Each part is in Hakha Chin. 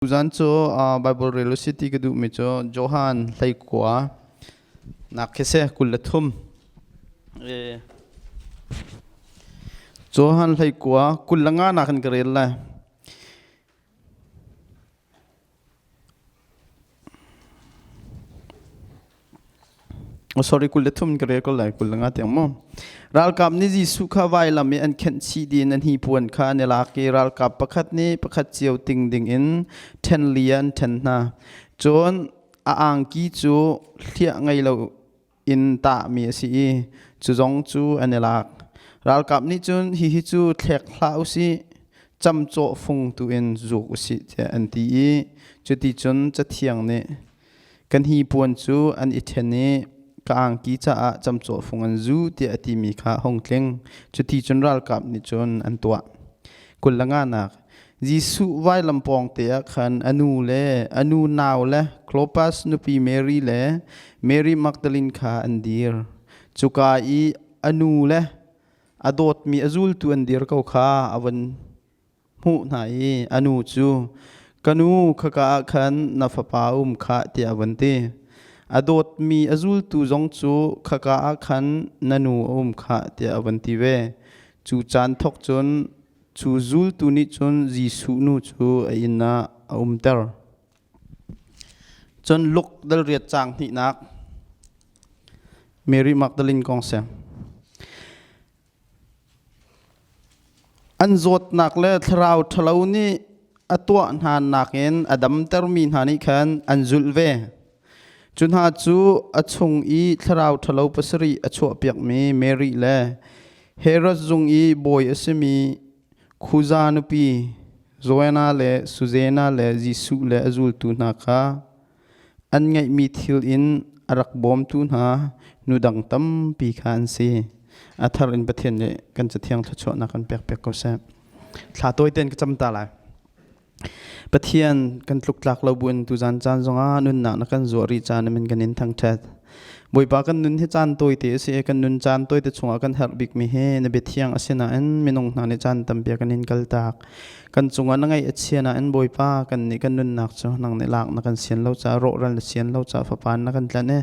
Tuzan cu Bible rel usih ti ka duhmi cu Johan hleikua nak khi si 23. Johan hleikua 25 nak in ka rel lai. Oh, sorry, 23 ka rel ko lai, 25 tiang mu. Ralkap nih Jesuh kha vailam i an khenh chih dih in an hnipuan kha an i lak i ralkap pakhat nih pakhat cio ting ding in ṭhen li ah an ṭhen hna. Cun a angki cu hliah ngei lo in tahmi a si i cu zong cu an i lak. Ralkap nih cun hihi cu thlek hlah u sih, camcawh fung tu in zuk u sih tiah an ti i cuticun Cathiang nih Kan hnipuan cu an i ṭhen i ka angki caah camcawh fung an zu tiah a timi kha a hung tling. Cuti cun ralkap nih cun an tuah. 25nak Jesuh vailam pawngte ah khan a nu le a nu nau le Klopas nupi Mary le Mary Magdalene kha an dir. Cuka i a nu le a dawtmi a zultu an dir ko kha a vun hmuh hna i a nu cu ka nu khaka ah khan na fapa a um khah tiah a vun ti. A dawtmi a zultu zong cu khaka ah khan na nu a um khah tiah a vun ti ve. Cu caan thawk cun cu zultu nih cun Jesuh nu cu a inn ah a umter. Cun Luke dal riat caang hnihnak Mary Magdalene kong si. An zawtnak le thlarau ṭhalo nih a tuah hna nakin a damtermi hna nih khan an zulh ve. Cu hna cu a chung i thlarau ṭhalo pasarih a chuahpiakmi Mary le Herod zung i bawi a simi Khuza nupi Joanna le Susanna le Jesuh le a zultu hna kha an ngeihmi thil in a rak bawmtu hna nu dang tampi kha an si. A thar in Pathian nih kan Cathiang thluachuahnak kan pek piak ko seh. Thla tawi tein ka cam ta lai. Pathian kan tluktlak lo buin tuzan caan zongah nunnak na kan zuah rih caan min kan in thangṭhat. Bawipa kan nun hi caan tawi te a si i kan nun caan tawi te chungah kan herh bikmi hi na biathiang a si nain minung hna nih caan tampi kan in kaltak. Kan cungah na ngaih a chia nain Bawipa kan nih kan nunnak cu nang nih lak na kan sian lo caah rawhral na sian lo caah fapa na kan tlanh i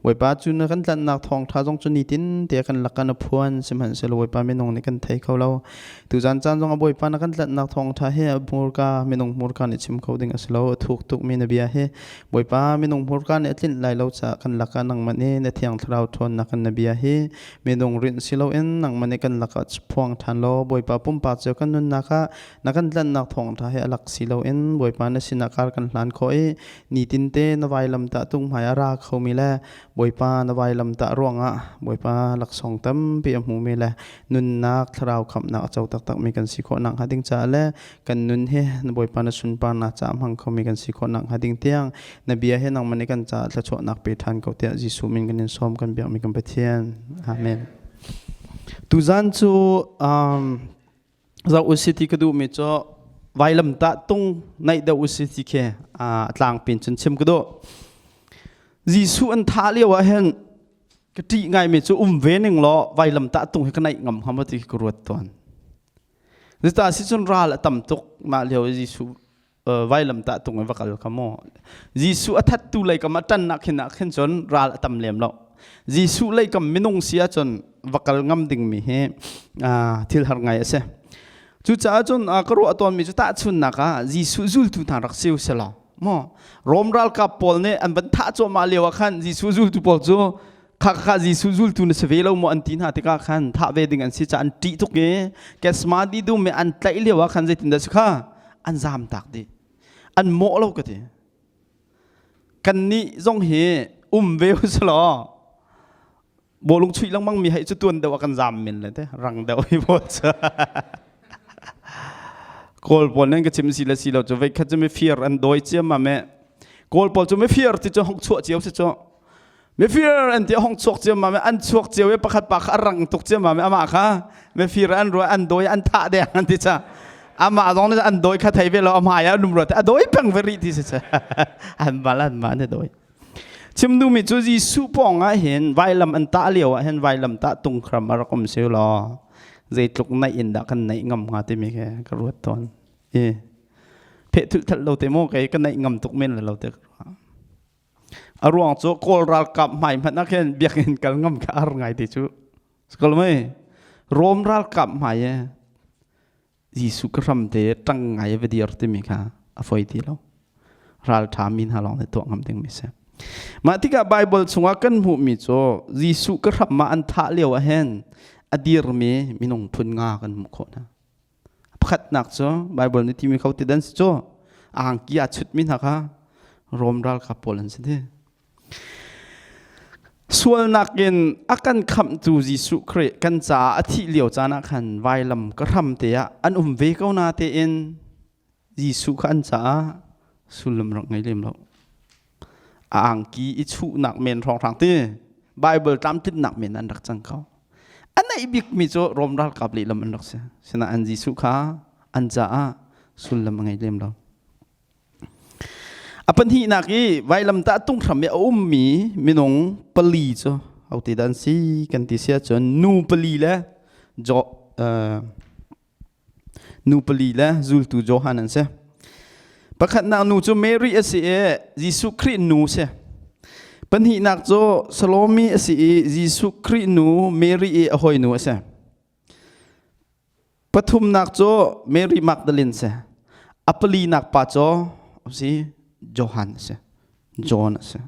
Bawipa cu na kan tlanhnak thawngṭha zong cu nitin te kan lak kan phuan sihmanhsehlaw Bawipa minung nih kan thei kho lo. Tuzan caan zong ah Bawipa na kan tlanhnak thawngṭha hi a hmurka minung hmurka nih chim kho ding a si lo a thuk tukmi na bia hi Bawipa minung hmurka nih a tlinh lai lo caah kan lakah nangmah nih na Thiang Thlarau ṭhawnnak in na bia hi minung rinh si loin nangmah nih kan lakah phuang ṭhan law Bawipa pumpak cio kan nunnak ah na kan tlanhnak thawngṭha hi a lak si loin Bawipa na sinah kar kan hlan khawh i nitinte na vailamtah tung hmai a ra khomi le Bawipa na vailamtah ruangah Bawipa laksawng tampi a hmumi le nunnak thlarau khamhnak a co taktakmi kan si khawh nakhnga ding caah le kan nun hi na Bawipa na sunparnak caah hmang khomi kan si khawh nakhnga ding tiang na bia hi nangmah nih kan caah thluachuahnak pe ṭhan ko tiah Jesuh min kan in sawm kan biakmi kan Pathian. Amen. Tuzan cu zoh usi ti ka duhmi cu vailamtah tung naih deuh usi ti khi tlangpin cun chim ka duh. Jesuh an thah lio ah hin ka ṭih ngaimi cu um ve ning law vailamtah tung hi ka naih ngam hnga maw ti khi ka ruat tawn. Zeicah si cun ral a tam tuk mah lio i Jesuh vailamtah tung i va kal kha maw. Jesuh a thattu lei kam a ṭannak hin ah khin cun ral a tam lem lo. Jesuh lei kam minung si ahcun va kal ngam dingmi hi thil har ngai a si. Cucaah cun ka ruah tawnmi cu tahchunnak ah Jesuh zultu hna rak si u selaw maw Rom ralkap pawl nih an van thah cuahmah lio ah khan Jesuh zultu pawl cu kha kha Jesuh zultu na si ve lo maw an ti hna tikah khan thah ve ding an si caah an ṭih tuk i Gethsemane dum i an tlaih lio ah khan zeitindah si kha an zaam tak dih an mawh lo ka ti kannih zong hi um ve u selaw bawlung chuih lengmang mi hei cu tuan deuh ah kan zaam men le te rang deuh hi pawl cu kawl pawl nan ka chim si le si lo cu veikhat cu mifir an dawi ciam ma me kawl pawl cu mifir ti cu hong chuah cio si cu Mifir an ti hong chuak ciammam i an chuak cio i pakhat pa kha a rang tuk ciammam i amah kha mifir an ruah an dawi an thah deng an ti ca amah zong nih an dawi kha thei ve lo a hmai ah lum rua a dawi peng ve rih ti si ca an mal an mah an dawi chim duhmi cu Jesuh pawng ah hin vailam an tah lio ah hin vailam tah tung khram a rak um si law zeitluk naih in dah kan naih ngam hnga timi khi ka ruat tawn i. Pheh thulh thalh lo te maw kei ka naih ngam tuk men le lo te. A ruang cu Kawl ralkap hmai hmanh ah khin biakinn kal ngam kha ar ngai te cu. Sikal mei Rom ralkap hmai e Jesuh ka hram te ṭang ngai va dir timi kha a foi ti lo. Ralṭha mi hna lawng nih tuah ngam ding mi si. Mah tikah Bible chungah kan hmuhmi cu Jesuh ka hram ah an thah lio ah hin a dirmi minung phun nga kan hmuh khawh hna. Pakhatnak cu Bible nih timi kho ti dan si cu angki aa chutmi hna kha Rom ralkap pawl an si ti. Sualnak in a kan khamhtu Jesuh Khrih kan caah a thih lio caan ah khan vailam ka hram te ah an um ve ko na tein Jesuh kha an caah sullam rak ngei lem lo. A angki i chuhnak men hrawnghrang ti Bible tlamtlinnak men an rak cang ko. A naih bikmi cu Rom ralkap lehlam an rak si. Sinain Jesuh kha an caah sullam a ngei lem lo. A pahnihnak i vailamtah tunghram i a ummi minung pali cu hote dah an si kan ti si ahcun nu pali le jo, uh, nu pali le zultu Johan an si. Pakhatnak nu cu Mary a si i Jesuh Khrih nu si. Pahnihnak cu Salome a si i Jesuh Khrih nu Mary i a hawinu a si. Pathumnak cu Mary Magdalene si. A palinak pa cu si Johan a si. John a si.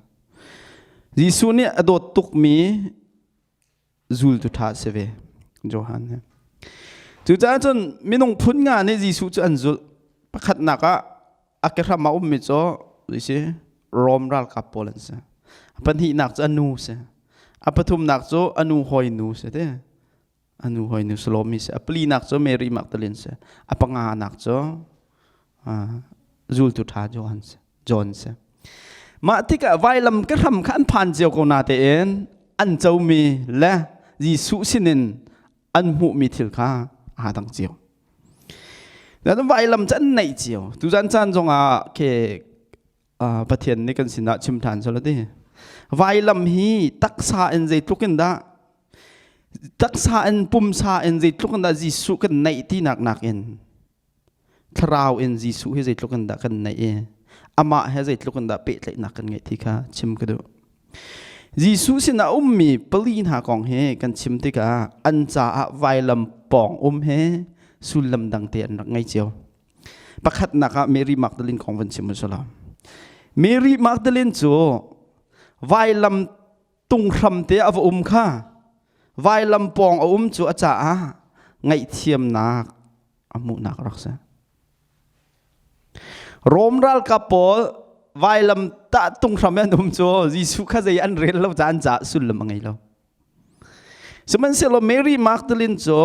Jesuh nih a dawt tukmi zultu ṭha a si ve. Johan hi. Cucaah cun minung phun nga nih Jesuh cu an zulh. Pakhatnak ah a kehram ah ummi cu si Rom ralkap pawl an si. A pahnihnak cu a nu si. A pathumnak cu a nu hawinu si ti. A nu hawinu Salome si. A palinak cu Mary Magdalene si. A panganak cu zultu ṭha Johan si. John si. Mah tikah vailam ka hram kha an phan cio ko na tein an comi le Jesuh sinin an hmuhmi thil kha aa dang cio. Vailam cu an neih cio. Tuzan caan zongah ke Pathian nih kan sinah chim ṭhan sala ti. Vailam hi taksa in zeitluk in dah taksa in pumsa in zeitluk in dah Jesuh kan neih tinak nakin thlarau in Jesuh hi zeitluk in dah kan neih i amah he zeitluk in dah pehtlaihnak kan ngeih ti kha chim ka duh. Jesuh sinah ummi pali hna kong hi kan chim tikah an caah vailam pawng um he sullam dangte an rak ngei cio. Pakhatnak ah Mary Magdalene kong van chim u law. Mary Magdalene cu vailam tung hram te a va um kha vailam pawng a um cu a caah ngaihthiamnak a hmuhnak rak si. Rom ralkap pawl vailam tah tung hram an um cu Jesuh kha zei an rel lo ca an caah sullam a ngei lo. Sihmanhsehlaw Mary Magdalene cu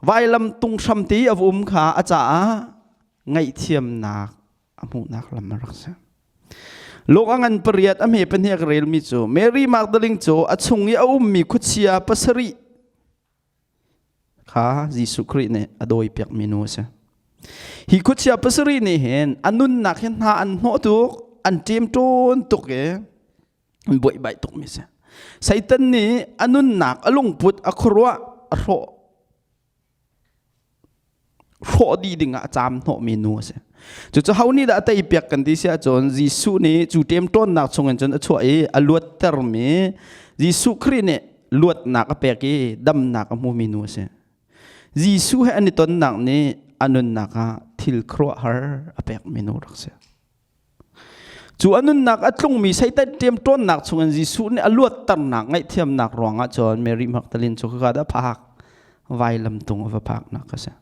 vailam tung hramte i a va um kha a caah ngaihthiamnak a hmuhnak lam a rak si. Luke a ngan pariat a hme pahnih a ka relmi cu Mary Magdalene cu a chung i a ummi khuachia pasarih kha Jesuh Khrih nih a dawipiakmi nu a si. Hi khuachia pasarih nih hin a nunnak hi hna an hnawh tuk, an ṭemṭawn tuk i an buaibai tukmi si. Satan nih a nunnak, a lungput, a khuaruah a hrawh hrawh dih dingah a caam hnawhmi nu a si. Cucu ho nih dah a teipiak kan ti si ahcun Jesuh nih cu ṭemṭawnnak chungin cun a chuah i a luattermi Jesuh Khrih nih luatnak a pek i damnak a hmumi nu a si. Jesuh he an i tonnak nih a nunnak ah thil khuaruahhar a pekmi nu rak si. Cu a nunnak a tlungmi Satan ṭemṭawnnak chungin Jesuh nih a luatternak ngaihthiamnak ruangah cun Mary Magdalene cu khaka dah phak vailam tung a va phaknak a si.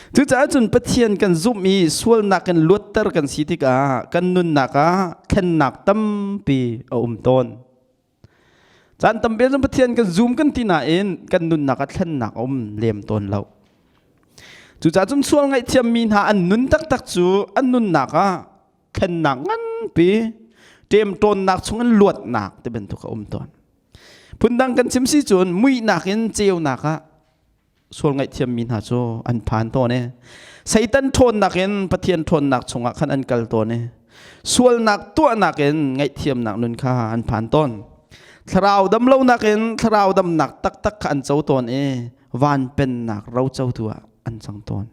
Cucaah cun Pathian kan zumh i sualnak in luatter kan si tikah kan nunnak ah thlennak tampi a um tawn. Caan tampi cun Pathian kan zum kan ti nain kan nunnak ah thlennak a um lem tawn lo. Cucaah cun sual ngaihthiammi hna an nun taktak cu an nunnak ah thlennak nganpi ṭemṭawnnak chungin luatnak ti bantuk a um tawn. Phundang kan chim si cun muihnak in ceunak ah sual ngaihthiammi hna cu an phan tawn i Satan ṭhawnnak in Pathian ṭhawnnak chungah khan an kal tawn i sualnak tuahnak in ngaihthiamnak nun kha an phan tawn. Thlarau damlonak in thlarau damnak taktak kha an co tawn i van pennak rocotu ah an cang tawn.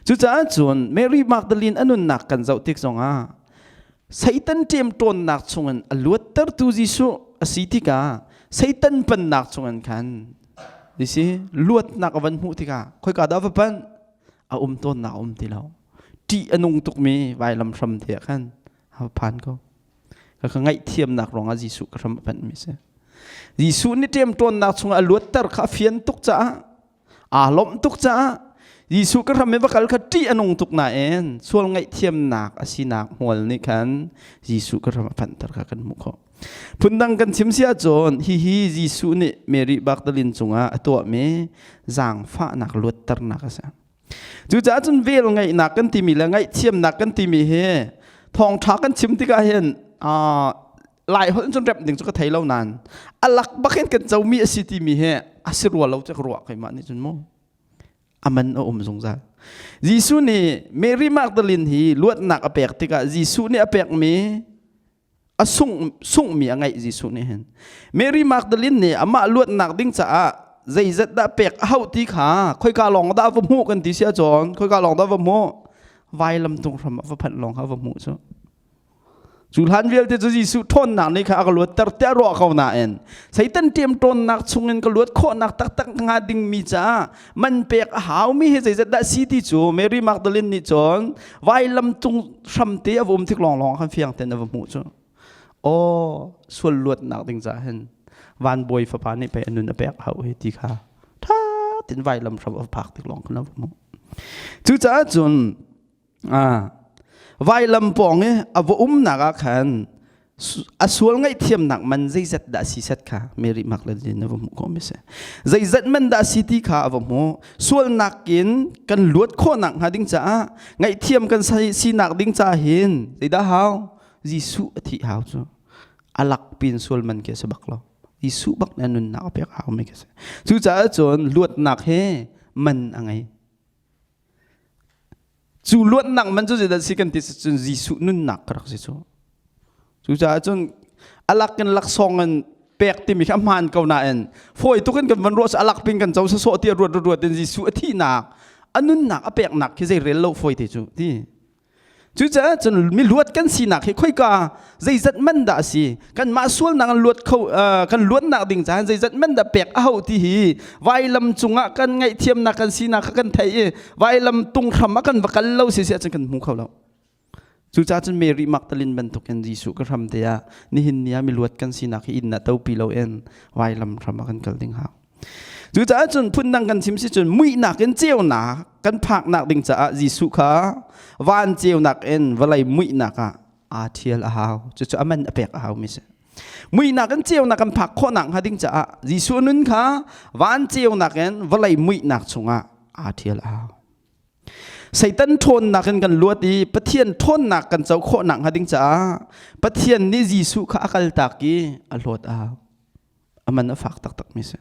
Cucaah cun Mary Magdalene a nunnak kan zoh tik zongah Satan ṭemṭawnnak chungin a luattertu Jesuh a si tikah Satan pennak chungin khan si luatnak a van hmuh tikah khoika dah va panh a um tawnnak a um ti lo ṭih a nung tukmi vailam hram te ah khan a phan ko ka ka ngaihthiamnak ruangah Jesuh ka hram a panhmi si Jesuh nih ṭemṭawnnak chungah a luatter kha a fian tuk caah aa lawmh tuk caah Jesuh ka hram i va kal kha ṭih a nung tuk nain sual ngaihthiamnak a sinak hmual nih khan Jesuh ka hram a phanhter kha kan hmuh khawh. Phundang kan chim si ahcun hihi Jesuh nih Mary Magdalene cungah a tuahmi zaangfahnak luatternak a si. Cucaah cun vel ngeihnak kan timi le ngaihthiamnak kan timi hi thawngṭha kan chim tikah hin lai holh cun rep ding cu ka thei lo nain a lak bak in kan comi a si timi hi a si rua lo cu ka ruah keimah nih cun mu a man a um zungzal Jesuh nih Mary Magdalene hi luatnak a pek tikah Jesuh nih a pekmi a sung sungmi a ngeih Jesuh nih hin Mary Magdalene nih amah luatnak ding caah zeizat dah pek a hauh ti kha khoika lawng dah va hmuh kan ti si ahcun khoika lawng dah va hmuh vailam tung hram ah va phanh lawng kha va hmuh cu Cu hlan vialte cu Jesuh ṭhawnnak nih kha a ka luatter tiah ruah ko nain Satan ṭemṭawnnak chungin ka luat khawhnak taktak hnga dingmi caah man pek a haumi hi zeizat dah si ti cu Mary Magdalene nih cun vailam cung hramte a va um tik lawnglawng khan fiang tein a va hmuh cu. Aw, sual luatnak ding caah hin van bawi fapa nih pei a nun a pek hau hi ti kha ṭha tin vailam hram a phak tik lawng khan a va hmuh. Cucaah cun Vailam pawng i a va umnak ah khan a sual ngaihthiamnak man zeizat dah si set kha Mary Magdalene a va hmuh khawh mi si. Zeizat man dah si ti kha a va hmuh. Sualnak in kan luat khawhnak hnga ding caah ngaihthiam kan sinak ding caah hin zeidah hau? Jesuh a thih hau cu. A lak pin sual man khi a si bak lo. Jesuh bak nih a nunnak a pek hau mi khi a si. Cucaah cun luatnak hi man a ngei. Cu luatnak man cu zeidah si kan ti cun Jesuh nunnak ka rak si cu. Cucaah cun a lak in laksawng in pek timi kha a hmaan ko nain fawi tuk in kan van ruah a lak pin kan co sawsawh ti a ruat ruat in Jesuh a thihnak a nunnak a peknak khi zei rel lo fawi te cu ti. Cucaah cun miluat kan sinak hi khoika zeizat man dah a si kanmah sualnak an luat kho kan luatnak ding caah zeizat man dah pek a hauh ti hi vailam cungah kan ngaihthiamnak kan sinak kha kan theih i vailam tung hram ah kan va kal lo si si ahcun kan hmu kho lo cucaah cun Mary Magdalene bantukin Jesuh ka hram te ah nihin ni ah miluat kan sinak hi inn ah topi loin vailam hram ah kan kal ding hau Cucaah cun phundang kan chim si cun muihnak in ceunak kan phaknak ding caah Jesuh kha van ceunak in vawlei muihnak ah aa ṭhial a hau. Cucu a man a pek a haumi si. Muihnak in ceunak kan phak khawhnak hnga ding caah Jesuh nun kha van ceunak in vawlei muihnak chungah aa ṭhial a hau. Satan ṭhawnnak in kan luat i Pathian ṭhawnnak kan co khawhnak hnga ding caah Pathian nih Jesuh kha a kaltak i a hlawt a hau. A man a fak taktak mi si.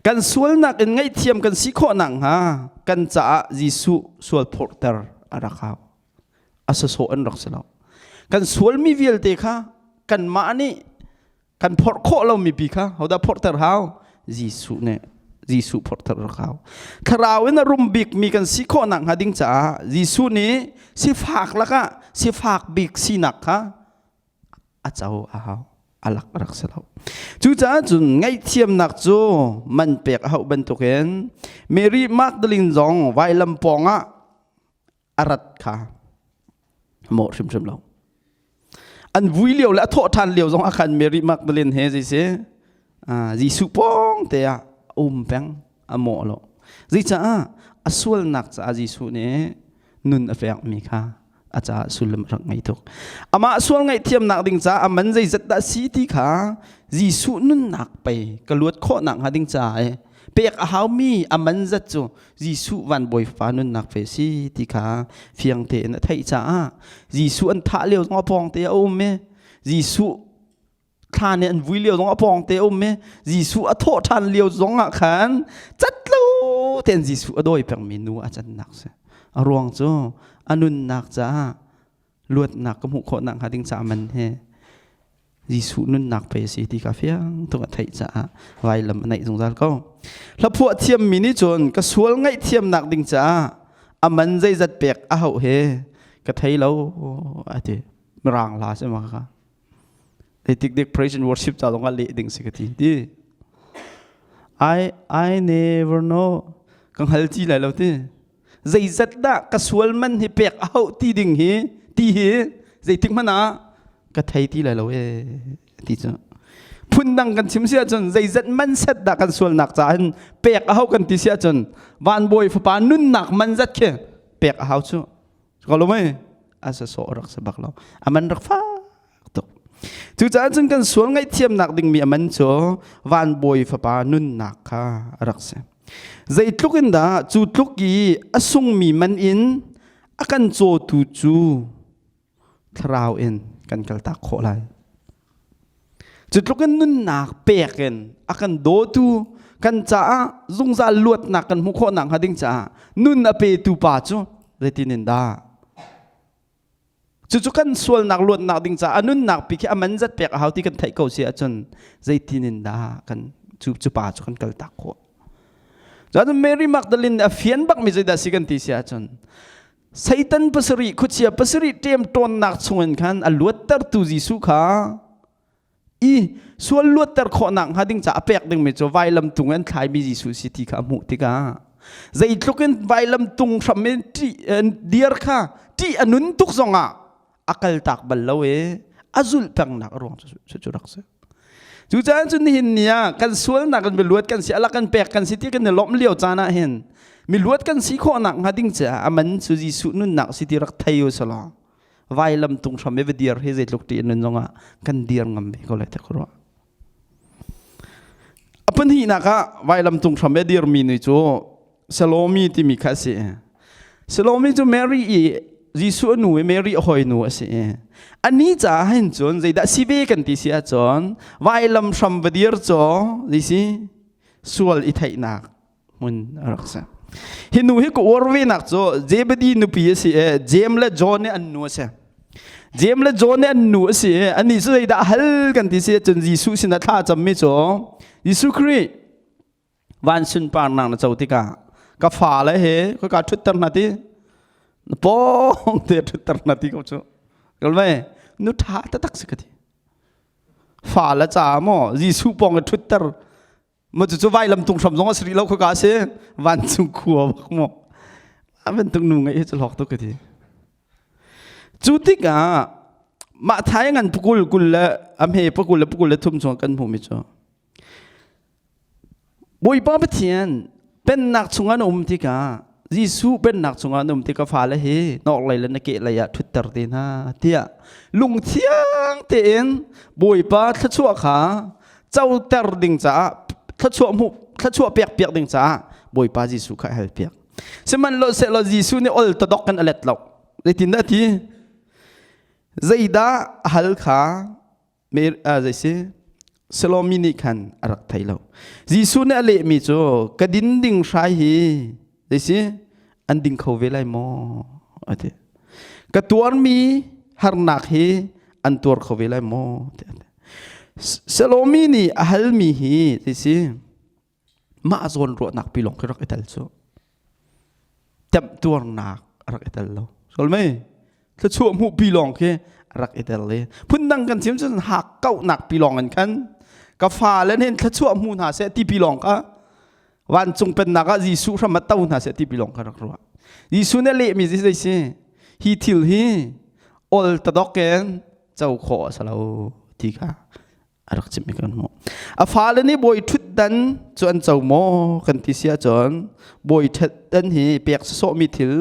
Kan sualnak in ngaihthiam kan si khawh nakhnga kan caah Jesuh sual phorhter a rak hau. A sawsawh an rak si lo. Kan sualmi vialte kha kanmah nih kan phorh khawh lomi pi kha hodah phorhter hau? Jesuh nih Jesuh phorhter rak hau. Thlarau in a rum bikmi kan si khawh nakhnga ding caah Jesuh nih sifak lakah sifak bik sinak kha a co a hau a lak a rak si lo cucaah cun ngaihthiamnak cu man pek a hauh bantukin Mary Magdalene zong vailam pawngah a rat kha mawh hrimhrim lo an vui lio le a thawh ṭhan lio zong ah khan Mary Magdalene he zei si Jesuh pawng te ah a um peng a mawh lo zeicah a sualnak caah Jesuh nih nun a pekmi kha a caah sullam a rak ngei tuk. Amah sual ngaihthiamnak ding caah a man zeizat dah si ti kha Jesuh nunnak pei ka luat khawhnak hnga ding caah e pek a haumi a man zat cu Jesuh van bawifa nunnak pe si ti kha fiang tein a theih caah Jesuh an thah lio zong a pawng te a um i Jesuh thla nih an vui lio zong a pawng te um i Jesuh a thawh ṭhan lio zong ah khan cat lo tein Jesuh a dawi pengmi nu a cannak si. A ruang cu a nunnak caah luatnak ka hmuh khawhnak hnga ding caah man he Jesuh nunnak pe si ti kha fiang tuk a theih caah vailam a naih zungzal ko. Hlaphuah thiammi nih cun ka sual ngaihthiamnak ding caah A man zeizat pek a hauh he ka thei lo a ti. Mirang hla si ma kha. Tik dik praise and worship ca zong ah leh ding si ka ti. Ti. I never know. Ka hngal ti lai lo ti. Zeizat dah ka sual man hi pek a hauh ti ding hi ti hi zeitik hmanh ah ka thei ti lai lo e ti cu. Phundang kan chim si ahcun zeizat man set dah kan sualnak caah hin pek a hau kan ti si ahcun vanbawi fapa nunnak man zat khi pek a hau cu. Ko lo mei? A sa sawh rak sa bak lo. A man rak fak tuk. Cucaah cun kan sual ngaihthiamnak dingmi a man cu vanbawi fapa nunnak kha a rak si. Zeitluk in dah cu tluk i a sungmi man in a kan cawtu cu thlarau in kan kaltak khawh lai. Cu tluk in nunnak pek in a kan dawtu kan caah zungzal luatnak kan hmuh khawh nakhnga ding caah nun a petu pa cu zeitin in dah Cucu kan sualnak luatnak ding caah a nunnak pi khi a man zat pek a hau ti kan theih ko si ahcun zeitin in dah kan cu cu pa cu kan kaltak khawh. Cun Mary Magdalene a fian bak mi zeidah si kan ti si ahcun Satan pasarih khuachia pasarih ṭem ṭawnnak chungin khan a luattertu Jesuh kha i sual luatter khawhnak hnga ding caah a pek dingmi cu vailam tung in an thlaimi Jesuh si ti kha a hmuh tikah zeitluk in vailam tung hram in ṭih dir kha ṭih a nun tuk zongah a kaltak bal lo i a zulh pengnak a ruang cu cu rak si. Cucaah cun nihin ni ah kan sualnak in miluat kan si alak kan pek kan si ti kan i lawmh lio caan ah hin miluat kan si khawhnak hnga ding caah a man cu Jesuh nunnak si ti rak thei u selaw vailam tung hram i va dir hi zeitluk ṭih nun zongah kan dir ngam ve ko lai te ka ruah. A pahnihnak ah vailam tung hram i a dirmi nu cu Salome timi kha a si. Salome cu Mary i Jesuh a nu i Mary a hawinu a si. Ani caah hin cun zeidah si ve kan ti si ahcun vailam hram va dir cu zei si sual i theihnak hmun a rak si. Hi nu hi ka uar ve nak cu Zebedee nupi a si i Jeim le John nih an nu a si. Jeim le John nih an nu a si i anih cu zeidah hal kan ti si ahcun Jesuh sinah thla a cammi cu Jesuh Khrih van sunparnak na co tikah ka fale he khoi ka ṭhutter hna ti na pawng te ṭhutter hna ti ko cu kalmai nu ṭha taktak si ka ti fale caah maw Jesuh pawng i ṭhutter Ma cu vailam tung hram zong a si rih lo khua ka si vancung khua bak mu a bantuk nu ngeih hi cu hlawk tuk ka ti cu tikah mah thai ngan pukul kul le a hme pukul le pukul le thum chung kan hmuhmi cu Bawipa Pathian pennak chungah na um tikah Jesuh pennak chungah na um tikah fale hi nok lei le na ke lei ah ṭhutter te hna tiah lungthiang tein Bawipa thluachuah kha coter ding caah thluachuah hmuh thluachuah pek piak ding caah Bawipa Jesuh kha hal piak. Sihmanhsehlaw Jesuh nih ol tadok kan a let lo. Zeitindah a ti? Zeidah a hal kha zei si Salomi nih khan a rak thei lo. Jesuh nih a lehmi cu ka din ding hrai hi zei si an ding kho ve lai maw a ti. Ka tuarmi harnak hi an tuar kho ve lai maw ti a ti. Salomi nih a halmi hi zei si mah zawn ruahnak pi lawng khi rak i tel cu temtuarnak a rak i tel lo solmei thluachuah hmuh pi lawng khi a rak i tel i phundang kan chim cun hak kauhnak pi lawng in khan ka fa le nin thluachuah hmu hna seh ti pi lawng kha vancung pennak ah Jesuh hram a to hna seh ti pi lawng kha rak ruah Jesuh nih lehmi zei si hi thil hi ol tadok in co khawh a si lo ti kha a rak chimmi kan hmuh. A fale nih bawi ṭhutdan cu an co maw kan ti si ahcun bawi ṭhutdan hi pek sawsawhmi thil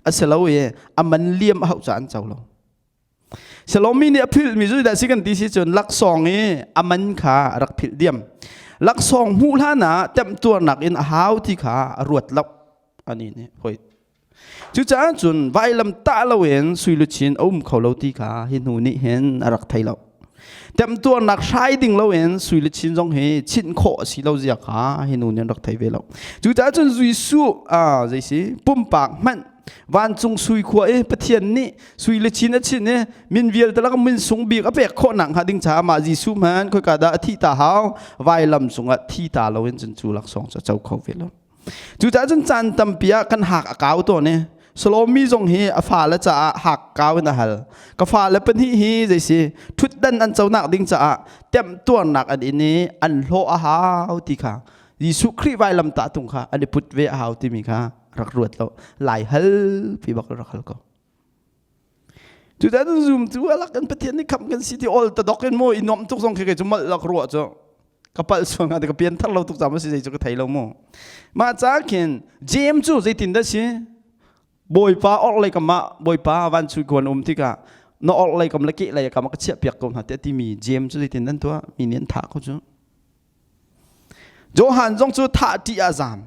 a si lo i a man liam a hauh caah an co lo. Salomi nih a philhmi cu dah si kan ti si cun laksawng i a man kha a rak philh diam. Laksawng hmuh hlan ah temtuarnak in a hau ti kha a ruat lo. Ani nih hoi Cucaah cun vailam tah loin sui luchin a um kho lo ti kha hi hnu nih hin a rak thei lo. Temtuarnak hrai ding loin sui luchin zong hi chinh khawh a si lo zia kha hi nu nih an rak thei ve lo. Cucaah cun Jesuh zei si pumpak hmanh vancung sui khua i Pathian nih sui luchin a chinh i min vialte lak min sung bik a pek khawh nak hnga ding caah mah Jesuh hmanh khoika dah a thih ta hau vailam cungah thi ta loin cun cu laksawng cu a co kho ve lo. Cucaah cun caan tampi ah kan hak a kau tawn i. Salomi zong hi a fale caah hakkau in a hal. Ka fale pahnih hi zeisi ṭhutdan an conak ding caah temtuarnak an in i an hlawh a hau ti kha Jesuh Khrih vailam tah tung kha an i put ve a hau timi kha rak ruat lo. Lai hal pi bak rak hal ko. Cutan zum cu alak kan Pathian nih khamh kan si ti ol tadok in mu i nuamh tuk zong khi kei cu malh lak ruah cu ka palh sual nga ka pian thar lo tuk cam si zei cu ka thei lo mu. Mah ca khin James cu zeitin dah si Bawipa orhlei kam ah Bawipa van sui kuan um tikah na orhlei kam le kehlei kam ah ka chiah piak ko hna tiah timi James cu zeitin nan tuah mi nih an thah ko cu. Johan zong cu thah ṭih ah zaam.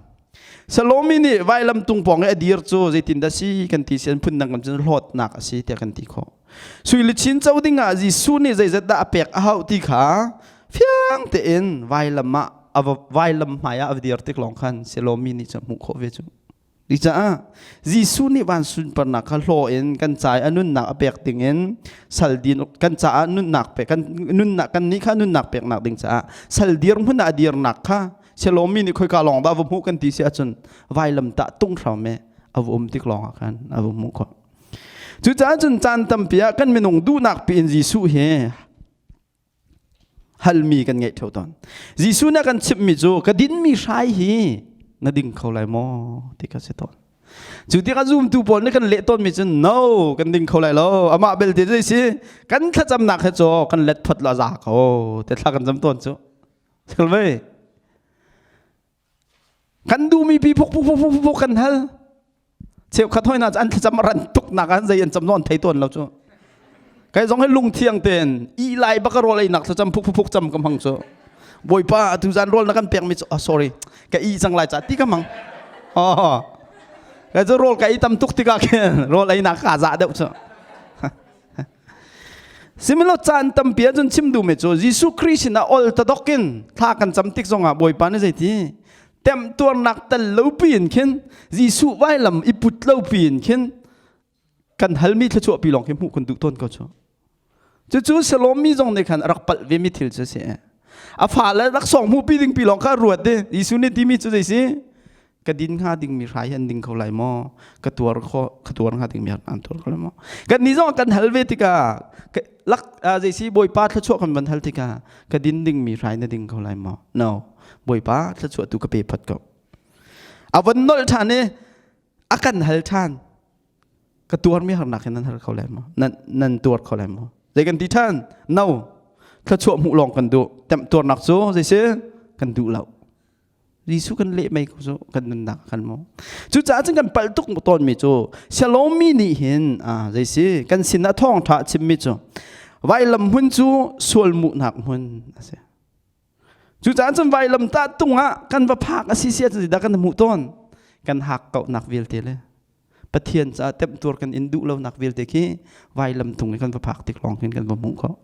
Salomi nih vailam tung pawng i a dir cu zeitindah si kan ti si an phun dang kan cun hlawtnak a si tiah kan ti khawh. Sui le chin co ding ah Jesuh nih zeizat dah a pek a hauh ti kha fiang tein vailam ah a vailam hmai ah a dir tik lawng khan Salomi nih cu hmuh khawh ve cu. Cucaah Jesuh nih van sunparnak kha hlaw in kan ca i a nunnak a pek dingin sal din kan caah nunnak pek kan nunnak kan nih kha nunnak peknak ding caah sal dir hmun ah a dirnak kha silomi nih khoika lawng dah va hmuh kan ti si ahcun vailam tah tung hram e a va um tik lawng ah khan a va hmuh khawh. Cucaah cun caan tampi ah kan minung duhnak piin Jesuh hi halmi kan ngeih theo tawn. Jesuh nih a kan chimhmi cu ka dinmi hrai hi na ding kho lai maw ti kha si tawn. Cu tikah zumtu pawl nih kan leh tawnmi cu no kan ding kho lai lo amah belte zei si kan thlacamnak he cu kan let phot la za ko te thla kan cam tawn cu. Silvei Kan duhmi pi phuk phuk phuk phuk phuk kan hal. Cheukhat hoi hna cu an thlacam a ran tuk nak an zei an cam an thei tawn lo cu. Kai zong hi lungthiang tein i lai baka rawl ei nak thlacam phuk phuk phuk cam ka hmang cu. Bawipa atu zan rawl na kan pek mi cu oh, sorry ka i cang lai ca ti ka hmang. Oh. Kai cu rawl ka ei tam tuk tikah khin rawl ei nak ka za deuh cu. Sihmanhsehlaw caan tampi ahcun chim duhmi cu Jesuh Khrih sinah ol tadok in thla kan cam tik zongah Bawipa nih zeiti temtuarnak tel lo piin khin Jesuh vailam i put lo piin khin kan halmi thluachuah pi lawng khi hmuh kan duh tawn ko cu. Cucu Salomi zong nih khan a rak palh ve mi thil cu a si. A fale laksawng hmuh pi ding pi lawng kha a ruat i Jesuh nih timi cu zei si? Ka din hnga dingmi hrai hi an ding kho lai maw? Ka tuar kho ka tuar hnga dingmi an tuar kho lai maw? Kan nih zong kan hal ve tikah lak zei si Bawipa thluachuah kan van hal tikah ka din dingmi hrai na ding kho lai maw? No. Bawipa thluachuah tu ka pe phot ko. A von nolh ṭhan i a kan hal ṭhan. Ka tuarmi harnak hin nan har kho lai maw? Nan nan tuar kho lai maw? Zei kan ti ṭhan? No. Thluachuah hmuh lawng kan duh. Temtuarnak cu zei si? Kan duh lo. Jesuh kan leh mei ko cu kan nunnak kan mo. Cucaah cun kan palh tuk tawnmi cu Salomi nih hin zei si kan sin ah thawngṭha a chimmi cu vailam hmun cu sual muhnak hmun a si. Cucaah cun vailam tah tung ah kan va phak a si si ahcun dah kan hmuh tawn kan hak kauhnak vialte le Pathian caah temtuar kan in duh lonak vialte khi vailam tung i kan va phak tik lawng khin kan va hmuh khawh.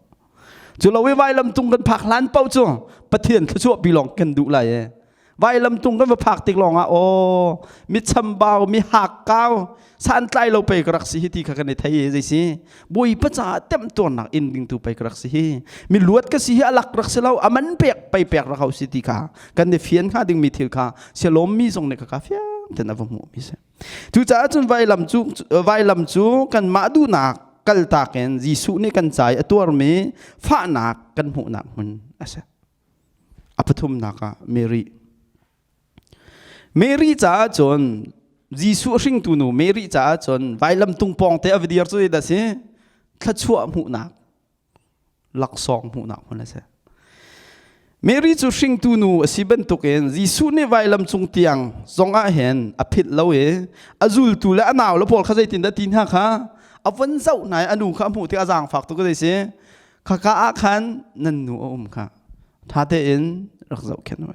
Cu lo i vailam tung kan phak hlan paoh cu Pathian thluachuah pi lawng kan duh lai e. Vailam tung kan va phak tik lawng ah aw mi chambau mi hakkau santlai lo pei ka rak si hi ti kha kan i thei i zei si Bawipa caah temtuarnak in ding tu pei ka rak si hi mi luat ka si hi alak rak si lo aman pek pei pek rak hau si ti kha kan i fian hnga dingmi thil kha sialawm mi zong nih ka ka fiang ten a va hmuh mi si. Cucaah cun vailam cu vailam cu kanmah duhnak kaltak in Jesuh nih kan ca i a tuarmi fahnak kan hmuhnak hmun a si. A pathumnak ah Mary. Mary caah cun Jesuh hringtu nu Mary caah cun vailam tung pawng te a va dir cu dah si thluachuah hmuhnak laksawng hmuhnak hmun a si. Mary cu hringtu nu a si bantukin Jesuh nih vailam cung tiang zongah hin a philh lo i a zultu le a nau le pawl kha zeitindah ti hna kha a von zoh hna i a nu kha a hmuh tikah a zaangfak tuk a si. Khaka ah khan nan nu a um kha ṭha tein rak zohkhenh u.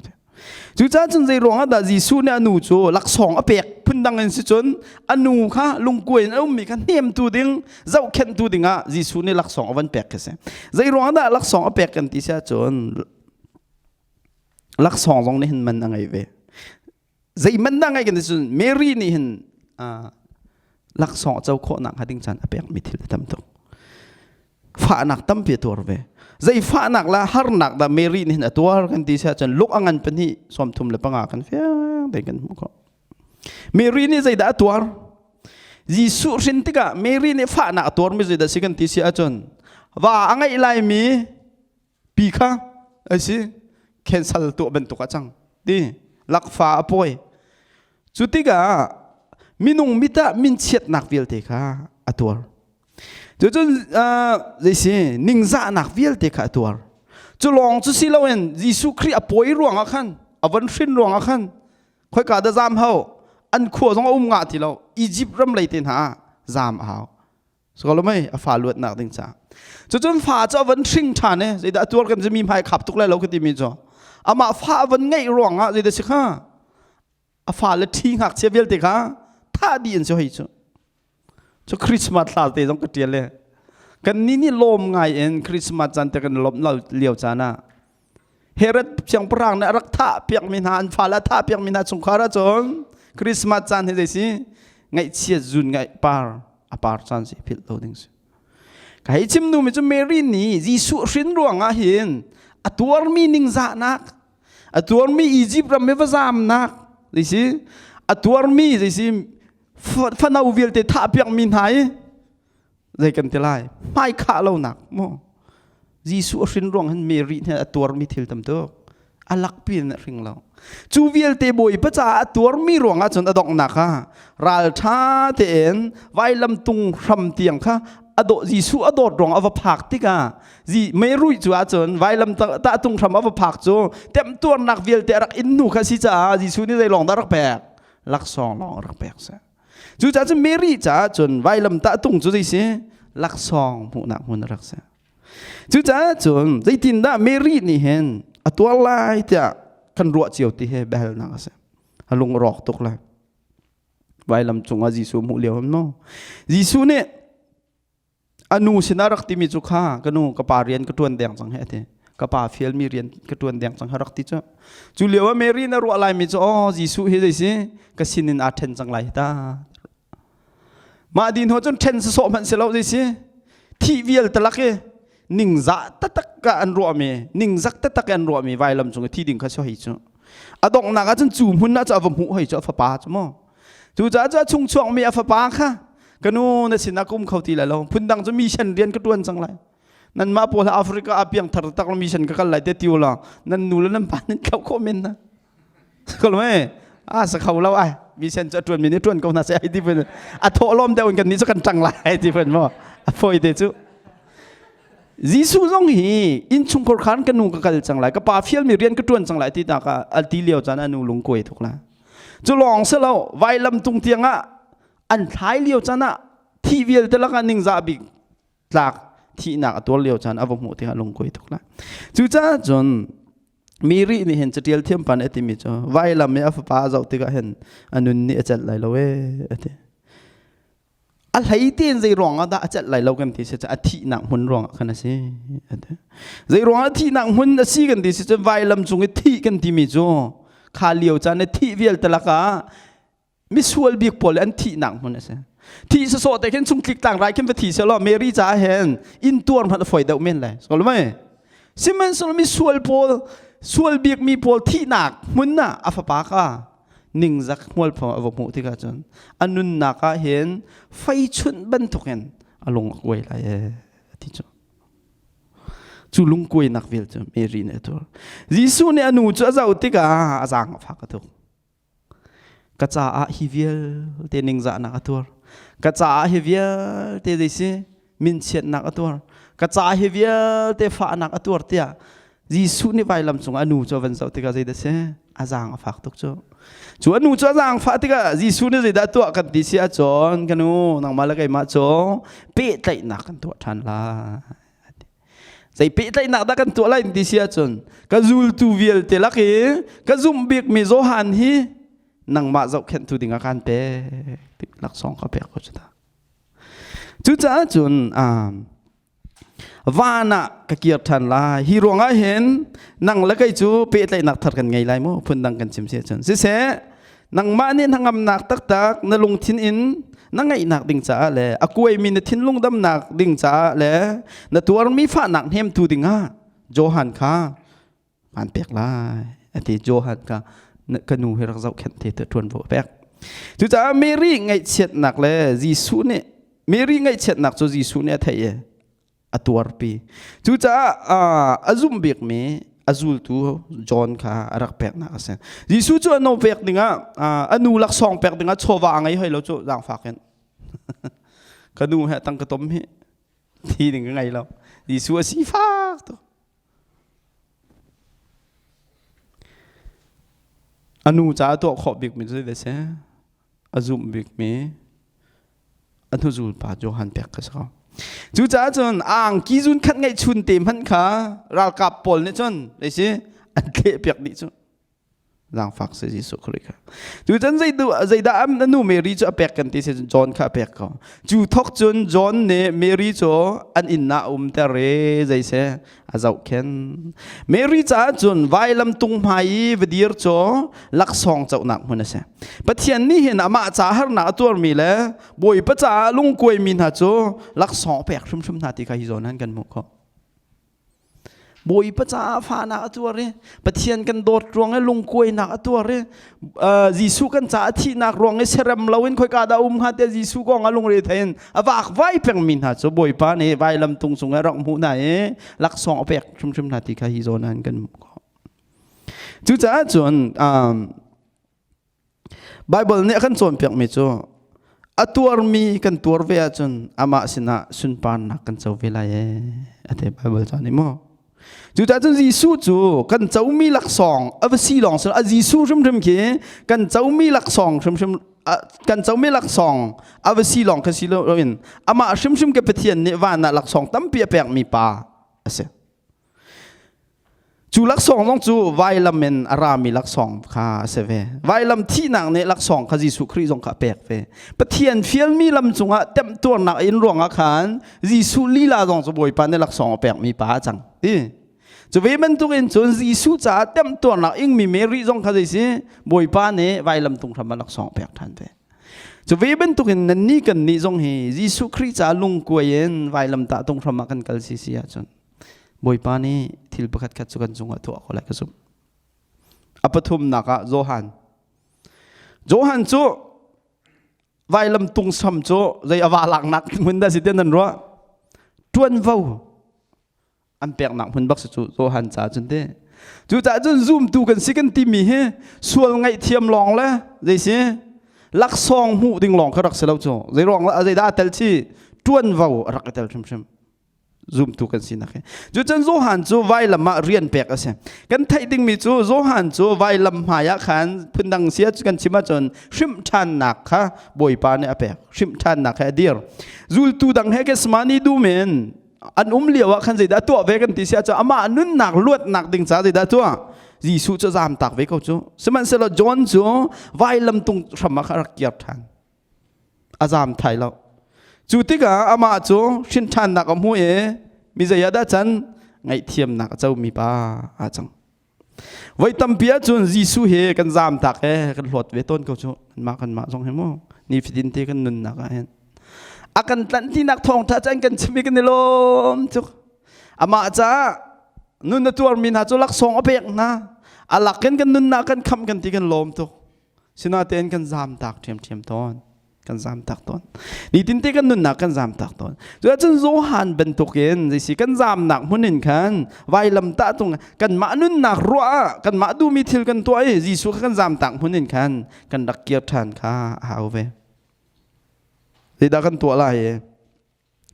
Cucaah cun zei ruangah dah Jesuh nih a nu cu laksawng a pek phundang in si cun a nu kha lungkuai in a ummi kha hnemtu ding zohkhenhtu dingah Jesuh nih laksawng a van pek khi si. Zei ruangah dah laksawng a pek kan ti si ahcun laksawng zong nih hin man a ngei ve. Zei man dah ngei kan ti cun Mary nih hin laksawng a co khawhnak hnga ding caan a pekmi thil a tam tuk. Fahnak tampi a tuar ve. Zei fahnak le harnak dah Mary nih hin a tuar kan ti si ahcun luk a ngan pahnih 35 kan fiang tein kan hmuh khawh. Mary nih zeidah a tuar? Jesuh hrin tikah Mary nih fahnak a tuarmi zeidah si kan ti si ahcun va a ngeih laimi pi kha a si cancel tuah bantuk a cang ti lakfa a pawi. Cu tikah minung mit ah minchiatnak vialte kha a tuar. Cucun zeisi ningzahnak vialte kha a tuar. Cu lawng cu si loin Jesuh Khrih a pawi ruangah khan a von hrin ruangah khan khoika dah zaam hau an khua zong a um ngah ti lo Egypt ram lei te hna ah zaam a hau. Sokolo mei a fa luatnak ding ca. Cucun fa cu a von hring ṭhan i zeidah a tuar kan mi hmai khap tuk lai lo ka timi cu amah fa a von ngeih ruangah zeidah si kha a fale ṭhi ngakchia vialte kha thah dih an si hoi cu. Cu Christmas hla te zong ka ṭial le kan ni nih lawm ngai in Christmas caan te kan lawmh lo lio caan ah Herod siangpahrang nih a rak thah piakmi hna an fale a thah piakmi hna chungkhar ahcun Christmas caan hi zei si ngaihchiat zun ngaih par a par caan si philh lo ding si. Ka hei chim nu mi cu Mary nih Jesuh hrin ruangah hin a tuarmi ningzahnak a tuarmi Egypt ram i va zamnak zeisi a tuarmi zeisi fano vialte thah piakmi hna i zei kan ti lai hmai khah lonak mu Jesuh a hrin ruang hin Mary nih a tuarmi thil tam tuk a lakpi in a hring lo cu vialte Bawipa caah a tuarmi ruangah cun a donghnak ah ralṭha tein vailam tung hram tiang kha a dawh Jesuh a dawt ruang a va phak tikah Mary cu ahcun vailam tah tung hram a va phak cu temtuarnak vialte a rak in hnu kha si caah Jesuh nih zei lawng dah rak pek laksawng lawng rak pek seh cucaah cun Mary caah cun vailam tah tung cu zei si laksawng hmuhnak hmun a rak si cucaah cun zeitindah Mary nih hin a tuar lai tiah kan ruah cio ti he biahalnak a si a lung a rawk tuk lai vailam cungah Jesuh hmuh lio no Jesuh nih A nu sinah rak timi cu kha ka nu ka pa rian ka ṭuan deng cang he a ti. Ka pa fialmi rian ka ṭuan deng cang he rak ti cu. Cu lio ah Mary na ruah laimi cu aw Jesuh hi zei si ka sinin aa ṭhen cang lai hi ta. Mah din ho cun ṭhen sawsawh hmanh si lo zei si thih vial talak i ningzah taktak ah an ruahmi ningzak taktak an ruahmi vailam cung i thi ding kha si hoi cu. A donghnak ah cun cu hmun ah cu a va hmuh hoi cu a fapa cu mu. Cucaah cu a chung chuakmi a fapa kha ka nu na sinah ka um kho ti lai lo phundang cu mission rian ka ṭuan cang lai nanmah pawl Africa ah piangthar tak mission ka kal lai te ti ulaw nan nu le nan pa nan thlauh khawh men na ko lo a sa kho lo ai mission cu a ṭuan mi nih ṭuan ko hna seh ai ti phun a thawh lawm deuh in kan nih cu kan ṭang lai ti phun maw a fawi te cu Jesuh zong hi innchungkhar khan ka nu ka kal cang lai ka pa fialmi rian ka ṭuan cang lai ti ta ka al ti lio caan a nu lungkuai tuk la Cu lawng si lo vailam tung tiangah an thlai lio caan ah thih vialte lakah ningzah bik tlak thihnak a tuar lio caan a va hmuh tikah lungkuai tuk lai. Cucaah cun Mary nih hin catial thiam pan a timi cu vailam i a fapa a zoh tikah hin a nun nih a celh lai lo ee a ti. A hlei tein zei ruang ah dah a celh lai lo kan ti si cu a thihnak hmun ruang ah khan a si. Zei ruang ah thihnak hmun a si kan ti si cu vailam cung i thih kan timi cu kha lio caan i thih vialte lakah misual bik pawl an thihnak hmun a si. Thih sawsawh te khin chung tlik tlang rai khin va thi selaw Mary caah hin in tuar hmanh a fawi deuh men lai. Sokol mei? Sihmanhsehlaw misual pawl sual bik mi pawl thihnak hmun ah a fapa kha ningzak hmualpho a va hmuh tikah cun a nunnak ah hin fei chunh bantukin a lung a kuai lai ee a ti cu cu lungkuainak vial cu Mary nih a tuar Jesuh nih a nu cu a zoh tikah a zaang a fak a tuk ka caah hi vialte ningzahnak a tuar ka caah hi vialte zei si minchiatnak a tuar ka caah hi vialte fahnak a tuar tiah Jesuh nih vailam cung a nu cu a van zoh tikah zeidah si a zaang a fak tuk cu cu a nu cu a zaang fah tikah Jesuh nih zeidah tuah kan ti si ahcun ka nu nangmah le keimah cu pehtlaihnak kan tuah ṭhan lai zei pehtlaihnak dah kan tuah lai ti si ahcun ka zultu vialte lak i ka zumh bikmi Johan hi nangmah zohkhenhtu dingah kaan pek ti laksawng ka pek ko cu ta Cucaah cun van ah ka kir ṭhan lai. Hi ruangah hin nang le kei cu pehtlaihnak thar kan ngei lai mu phundang kan chim si ahcun. Siseh, nangmah nih hnangamnak taktak na lungthin in na ngeihnak ding caah le a kuaimi na thinlung damnak ding caah le na tuarmi fahnak hnemtu dingah Johan kha kaan pek lai. Ati Johan kha ka nu hi rak zohkhenh te te ṭuanvo a pek. Cucaah Mary ngaihchiatnak le Jesuh nih Mary ngaihchiatnak cu Jesuh nih a theih i a tuarpi. Cucaah a zumh bikmi a zultu John kha a rak peknak a si. Jesuh cu a no pek dingah a nu laksawng pek dingah chawva a ngei hoi lo cu zaangfak in. Ka nu he tang ka tom hi thi ding ka ngei lo. Jesuh a sifak tuk. A nu caah tuah khawh bikmi cu zeidah a si? A zumh bikmi a hnuzul pa Johan pek kha si ko. Cucaah cun angki zun khat ngeihchun te hmanh kha ralkap pawl nih cun zei si an thleh piak dih cu. Zaangfak si Jesuh Khrih kha. Cucun zeidah a nu Mary cu a pek kan ti si cun John kha a pek ko. Cu thok cun John nih Mary cu an inn ah a umter i zei si a zohkhen. Mary caah cun vailam tung hmai i va dir cu laksawng conak hmun a si. Pathian nih hin amah ca harnak a tuarmi le Bawipa caah lungkuaimi hna cu laksawng a pek hrimhrim hna ti kha hi zawn han kan hmuh khawh. Bawipa caah fahnak a tuar i Pathian kan dawt ruang i lungkuainak a tuar i Jesuh kan caah thihnak ruang i serem loin khoika dah um hnga tiah Jesuh kong a lungre thei in a vakvai pengmi hna cu Bawipa nih vailam tung cung ah rak hmuh hna i laksawng a pek hrimhrim hna ti kha hi zawn ah kan hmuh khawh. Cucaah cun Baibal nih a kan cawnpiakmi cu a tuarmi kan tuar ve ahcun amah sinah sunparnak kan co ve lai ee a ti Baibal ca nih maw. Cucaah cun Jesuh cu kan comi laksawng a va si lawng si a Jesuh hrimhrim khi kan comi laksawng hrimhrim kan comi laksawng a va si lawng kha si loin amah hrimhrim ke Pathian nih van ah laksawng tampi a pekmi pa a si. Cu laksawng zong cu vailam in a rami laksawng kha a si ve. Vailam thihnak nih laksawng kha Jesuh Khrih zong kha a pek ve. Pathian fialmi lam cungah temtuarnak in ruangah khan Jesuh lila zong cu Bawipa nih laksawng a pekmi pa a cang. Ti. Cu ve bantukin cun Jesuh caah temtuarnak ingmi Mary zong kha zei si Bawipa nih vailam tung hram ah laksawng a pek ṭhan ve. Cu ve bantukin nannih kannih zong hi Jesuh Khrih caah lungkuai in vailamtah tung hram ah kan kal si si ahcun Bawipa nih thil pakhat khat cu kan cungah tuah ko lai ka zumh. A pathumnak ah Johan. Johan cu vailam tung sam cu zei a va laknak hmun dah si ti nan ruah? Ṭuanvo an peknak hmun bak si cu Johan ca cun te. Cucaah cun zumtu kan si kan timi hi sual ngaihthiam lawng le zei si laksawng hmuh ding lawng kha rak si lo cu. Zei ruang zeidah a tel chi? Ṭuanvo a rak i tel hrimhrim. Zumtu kan sinak hi. Cucun Johan cu vailam ah rian pek a si. Kan theih dingmi cu Johan cu vailam hmai ah khan phundang sia kan chim ahcun hrimhṭhannak kha Bawipa nih a pek. Hrimhṭhannak he a dir. Zultu dang he Gethsemane dum in an um lio ah khan zeidah tuah ve kan ti si ahcun amah nunnak luatnak ding ca zeidah tuah? Jesuh cu zaamtak ve ko cu. Sihmanhsehlaw John cu vailam tung hram ah khan a rak kir ṭhan. A zaam thai lo. Cu tikah amah cu hrinṭhannak a hmu i mi zei ah dah can ngaihthiamnak a comi pa aa cang. Voi tampi ahcun Jesuh hi kan zaam tak e kan hlawt ve tawn ko cu kanmah kanmah zong hi mu nifatin te kan nunnak ah hin a kan tlanh tinak thawngṭha cu an kan chim i kan i lawm tuk amah caah nun a tuarmi hna cu laksawng a pek hna a lakin kan nunnak kan khamh kan ti kan lawm tuk Sinain kan zaamtak ṭhiamṭhiam tawn. Kan zaamtak tawn. Nitin te kan nunnak kan zaamtak tawn. Cuahcun Johan bantukin zeisi kan zaamnak hmun in khan vailam tah tung kanmah nunnak ruah ah kanmah duhmi thil kan tuah i Jesuh kha kan zaamtak hmun in khan kan rak kir ṭhan kha a hau ve. Zeidah kan tuah lai i?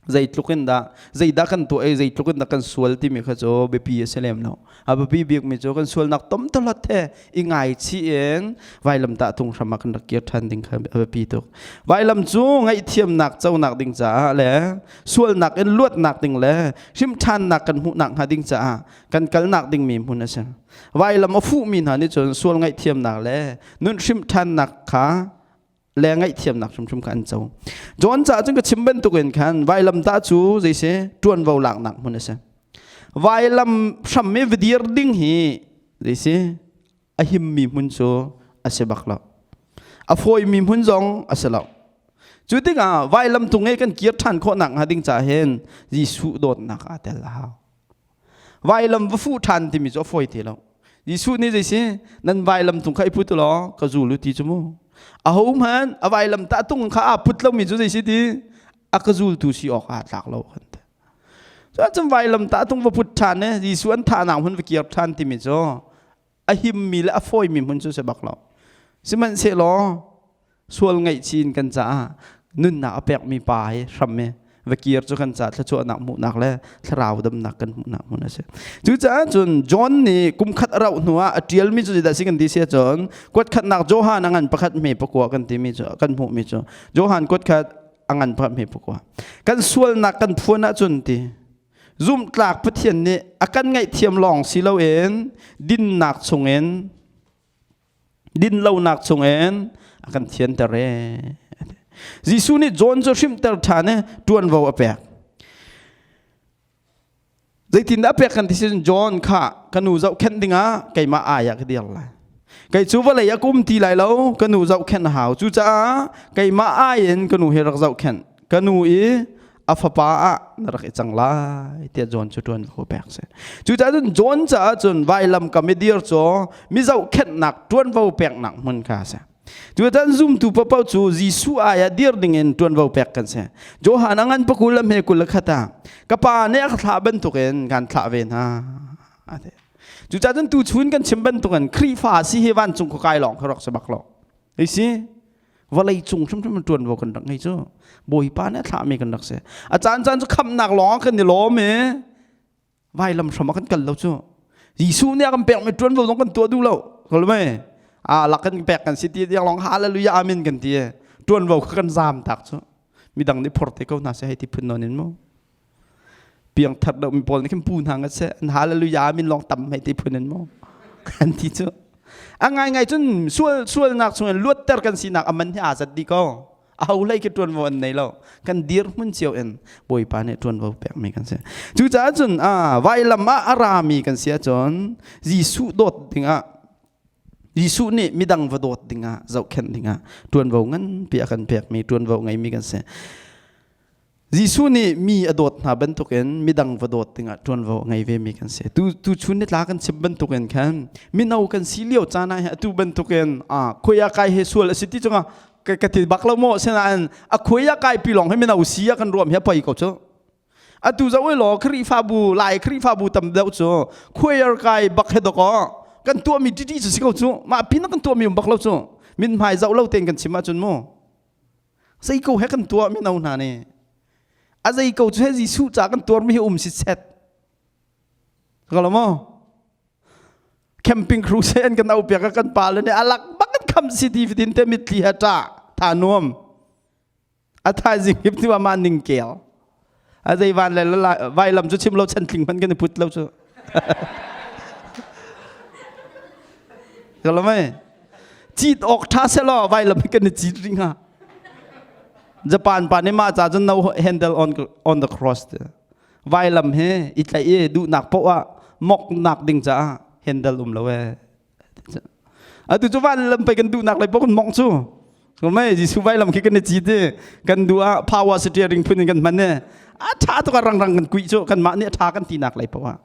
Zeitluk in dah zeidah kan tuah i zeitluk in dah kan sual timi kha cu biapi a si lem lo. A biapi bikmi cu kan sualnak tomtolat he i ngaichih in vailamtah tung hram ah kan rak kir ṭhan ding kha a biapi tuk. Vailam cu ngaihthiamnak conak ding caah le sualnak in luatnak ding le hrimhṭhannak kan hmuhnak hnga ding caah kan kalnak dingmi hmun a si. Vailam a fuhmi hna nih cun sual ngaihthiamnak le nun hrimhṭhannak kha le ngaihthiamnak hrimhrim kha an co. John caah cun ka chim bantukin khan vailamtah cu zei si ṭuanvo laknak hmun a si. Vailam hram i va dir ding hi zei si a himmi hmun cu a si bak lo. A fawimi hmun zong a si lo. Cu tikah vailam tung i kan kir ṭhan khawhnak hnga ding caah hin Jesuh dawtnak aa tel a hau. Vailam va fuh ṭhan timi cu a fawi ti lo. Jesuh nih zei si nan vailam tung kha i put u law ka zul u ti cu mu. Ahohmanh a vailam tah tung kha aa put lomi cu zei si ti a ka zultu si awk aa tlak lo kan ti. Cun vailam tah tung va put ṭhan i Jesuh an thahnak hmun va kir ṭhan timi cu a himmi le a fawimi hmun cu si bak lo. Sihmanhsehlaw sual ngaihchih in kan caah nunnak a pekmi pa hi hram i va kir cu kan caah thluachuahnak hmuhnak le thlarau damnak kan hmuhnak hmun a si. Cucaah cun John nih kum khat a rauh hnu ah a ṭialmi cu zeidah si kan ti si ahcun kuatkhatnak Johan a ngan pakhat hme pakua kan timi cu kan hmuhmi cu Johan kuatkhat a ngan pakhat hme pakua kan sualnak kan phuan ahcun ti zumhtlak Pathian nih a kan ngaihthiam lawng si loin dinnak chungin dinlonak chungin a kan thianter e. Jesuh nih John cu hrimhter ṭhan i ṭuanvo a pek. Zeitindah a pek kan ti si John kha ka nu zohkhenh dingah keimah ai ah ka dir lai. Kei cu vawlei ah ka um ti lai lo, ka nu zohkhenh a hau. Cucaah keimah ai in ka nu hi rak zohkhenh. Ka nu i a fapa ah na rak i cang lai tiah John cu ṭuan ko pek si. Cucaah cun John caah cun vailam kam i dir cu mi zohkhenhnak ṭuanvo peknak hmun kha a si. Cucaah zumtu paohpaoh cu Jesuh ai ah dir dingin ṭuanvo pek kan si. Johan a ngan pakul a hme 21 ah ka pa nih a ka thlah bantukin kan thlah ve hna. Cucaah cun tuchun kan chim bantukin Khrihfa si hi vancung khua kai lawng kha rak si bak lo. Hei si vawlei cung hrimhrim ṭuanvo kan rak ngei cu Bawipa nih a thlahmi kan rak si. A caan caan cu khamhnak lawng ah kan i lawm i vailam hram ah kan kal lo cu. Jesuh nih a kan pekmi ṭuanvo zong kan tuah duh lo. Kol mei? A lak kan pek kan si ti tiang lawng hallelujah amen kan ti. Ṭuanvo kha kan zaam tak cu. Midang nih phor te ko hna seh hei ti phun nawn in mu. Piangthar deuh mi pawl nih khin pu hna ngat seh an hallelujah amen lawng tam hei ti phun in mu. Kan ti cu. A ngaingai cun sual sualnak chungin luatter kan sinak a man hi aa zat dih ko. Aho hlei khi ṭuanvo an nei lo. Kan dirhmun cio in Bawipa nih ṭuanvo pekmi kan si. Cucaah cun vailam ah a rami kan si ahcun Jesuh dawt dingah Jesuh nih midang va dawt dingah zohkhenh dingah ṭuanvo nganpi a kan pekmi ṭuanvo ngeimi kan si. Jesuh nih mi a dawt hna bantukin midang va dawt dingah ṭuanvo a ngei vemi kan si. Tu tuchun ni tla kan chim bantukin khan mino kan si lio caan ah hin atu bantukin khuai ah kai he sual a si ti cungah ka, ka ti bak lo maw sinain a khuai ah kai pi lawng hi mino si ah kan ruam hi a poi ko cu. Atu zoh law Khrihfabu Lai Khrihfabu tam deuh cu khuai kai bak he dawkaw kan tuahmi titi cu si ko cu mah pin kan tuahmi um bak lo cu mithmai zoh lo tein kan chim ahcun mu Zei ko he kan tuah mino hna nih a zei ko cu he Jesuh ca kan tuarmi hi um si set ko maw camping crusade an kan au piak kan pa le nih alak bak kan kham si ti fitin te mitthli he ṭah tha nuam a thaizing hip ti ma ning kel a zei van le vailam cu chim lo chantling hman kan i put lo cu Kalau mai cit awk ṭha selaw vailam hi kan i cit rih hnga. Japan pa nih mah ca cun no handle on on the cross ti. Vailam hi i tlaih i duhnak poah ah moknak ding caah handle um lo ee. Atu cu vailam pei kan duhnak lei poh kan mong cu. Mei Jesuh vailam khi kan i cit i kan duh ah power steering phun in kan hman i a ṭha tuk ah rangrang kan kuih cu kanmah nih a ṭha kan tinak lei poah ah.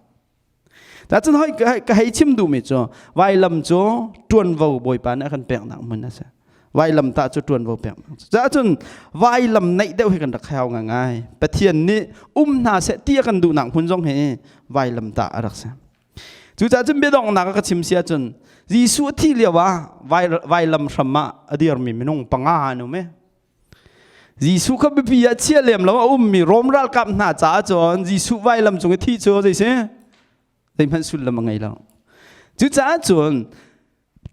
Cun hoi ka hei chim duhmi cu vailam cu ṭuanvo Bawipa nih a kan peknak hmun a si. Vailam tah cu ṭuanvo peknak. Cun vailam naih deuh hi kan rak hau ngai. Pathian nih um hna seh ti a kan duhnak hmun zong hi vailam tah a rak si. Cucaah cun biadonghnak a ka chim si ahcun Jesuh a thih lio ah vailam hram ah a dirmi minung panga an um i Jesuh kha biapi ah chia lem lo a ummi Rom ralkap hna caah cun Jesuh vailam cung i thih cu zei si zeihmanh sullam a ngei lo. Cucaah cun